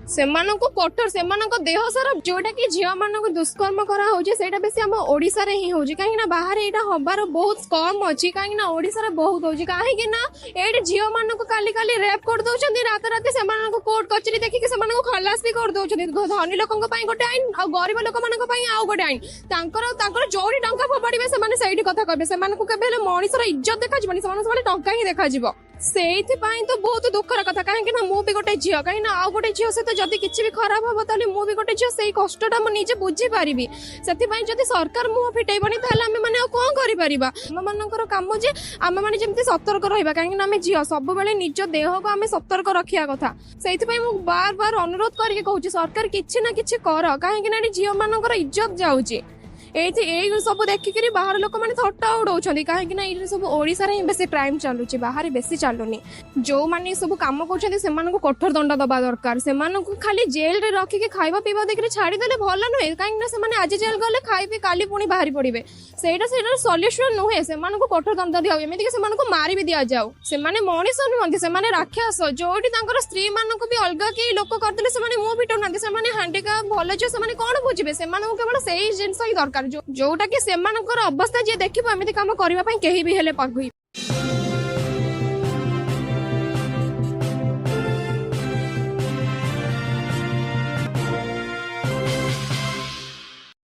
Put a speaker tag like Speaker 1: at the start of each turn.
Speaker 1: ସେମାନଙ୍କୁ କଠୋର, ସେମାନଙ୍କ ଦେହ ସାରା। ଯୋଉଟା କି ଝିଅ ମାନଙ୍କୁ ଦୁଷ୍କର୍ମ କରାହଉଛି, ସେଇଟା ବେଶୀ ଆମ ଓଡିଶାରେ ହିଁ ହଉଛି। କାହିଁକି ନା ବାହାରେ ଏଇଟା ହବାର ବହୁତ କମ ଅଛି, କାହିଁକି ନା ଓଡିଶାରେ ବହୁତ ହଉଛି। କାହିଁକି ନା ଏଇଠି ଝିଅ ମାନଙ୍କୁ କାଲି କାଲି ରେପ୍ କରିଦଉଛନ୍ତି, ରାତାରାତି ସେମାନଙ୍କୁ କୋର୍ଟ କଚେରୀ ଦେଖିକି ସେମାନଙ୍କୁ ଖଲାସ ବି କରିଦଉଛନ୍ତି। ଧନୀ ଲୋକଙ୍କ ପାଇଁ ଗୋଟେ ଆଇନ ଆଉ ଗରିବ ଲୋକମାନଙ୍କ ପାଇଁ ଆଉ ଗୋଟେ ଆଇନ। ତାଙ୍କର ତାଙ୍କର ଯୋଉଠି ଟଙ୍କା ଫୋପାଡିବେ, ସେମାନେ ସେଇଠି କଥା କହିବେ। ସେମାନଙ୍କୁ କେବେ ହେଲେ ମଣିଷର ଇଜ୍ଜତ ଦେଖାଯିବନି, ସେମାନଙ୍କୁ ସବୁବେଳେ ଟଙ୍କା ହିଁ ଦେଖାଯିବ। ସେଇଥିପାଇଁ ତ ବହୁତ ଦୁଃଖର କଥା, କାହିଁକି ନା ମୁଁ ବି ଗୋଟେ ଝିଅ। କାହିଁକି ନା ଆଉ ଗୋଟେ ଝିଅ ସହିତ ଯଦି କିଛି ବି ଖରାପ ହବ, ତାହେଲେ ମୁଁ ବି ଗୋଟେ ଝିଅ, ସେଇ କଷ୍ଟଟା ମୁଁ ନିଜେ ବୁଝିପାରିବି। ସେଥିପାଇଁ ଯଦି ସରକାର ମୁହଁ ଫିଟେଇବନି, ତାହେଲେ ଆମେ ମାନେ ଆଉ କଣ କରିପାରିବା? ଆମ ମାନଙ୍କର କାମ ଯେ ଆମେ ମାନେ ଯେମିତି ସତର୍କ ରହିବା, କାହିଁକି ନା ଆମେ ଝିଅ, ସବୁବେଳେ ନିଜ ଦେହକୁ ଆମେ ସତର୍କ ରଖିବା କଥା। ସେଇଥିପାଇଁ ମୁଁ ବାର ବାର ଅନୁରୋଧ କରିକି କହୁଛି, ସରକାର କିଛି ନା କିଛି କର, କାହିଁକି ନା ଏଠି ଝିଅ ମାନଙ୍କର ଇଜ୍ଜତ ଯାଉଛି। ଏଇଠି ଏଇ ସବୁ ଦେଖିକିରି ବାହାର ଲୋକମାନେ ଥଟ୍ଟା ଉଡଉଛନ୍ତି, କାହିଁକି ନା ଏଇଠି ସବୁ ଓଡିଶାରେ ହିଁ ବେଶୀ କ୍ରାଇମ ଚାଲୁଛି, ବାହାରେ ବେଶୀ ଚାଲୁନି। ଯୋଉମାନେ ଏ ସବୁ କାମ କରୁଛନ୍ତି, ସେମାନଙ୍କୁ କଠୋର ଦଣ୍ଡ ଦବା ଦରକାର। ସେମାନଙ୍କୁ ଖାଲି ଜେଲରେ ରଖିକି ଖାଇବା ପିଇବା ଦେଇକିରି ଛାଡିଦେଲେ ଭଲ ନୁହେଁ, କାହିଁକି ନା ସେମାନେ ଆଜି ଜେଲ ଗଲେ, ଖାଇ ପିଇ କାଲି ପୁଣି ବାହାରି ପଡିବେ। ସେଇଟାର ସଲ୍ୟୁସନ ନୁହେଁ। ସେମାନଙ୍କୁ କଠୋର ଦଣ୍ଡ ଦିଆଯାଉ, ଏମିତିକି ସେମାନଙ୍କୁ ମାରି ବି ଦିଆଯାଉ। ସେମାନେ ମଣିଷ ନୁହନ୍ତି, ସେମାନେ ରାକ୍ଷସ। ଯୋଉଠି ତାଙ୍କର ସ୍ତ୍ରୀ ମାନଙ୍କୁ ବି ଅଲଗା କେହି ଲୋକ କରିଦେଲେ ସେମାନେ ମୁହଁ ଫିଟଉନାହାନ୍ତି। ସେମାନେ ହାଣ୍ଡିକା ଭଲ ଝିଅ, ସେମାନେ କଣ ବୁଝିବେ? ସେମାନଙ୍କୁ କେବଳ ସେଇ ଜିନିଷ ହିଁ ଦରକାର, ଯୋଉଟା କି ସେମାନଙ୍କର ଅବସ୍ଥା ଯିଏ ଦେଖିବ, ଏମିତି କାମ କରିବା ପାଇଁ କେହି ବି ହେଲେ ପଗେଇ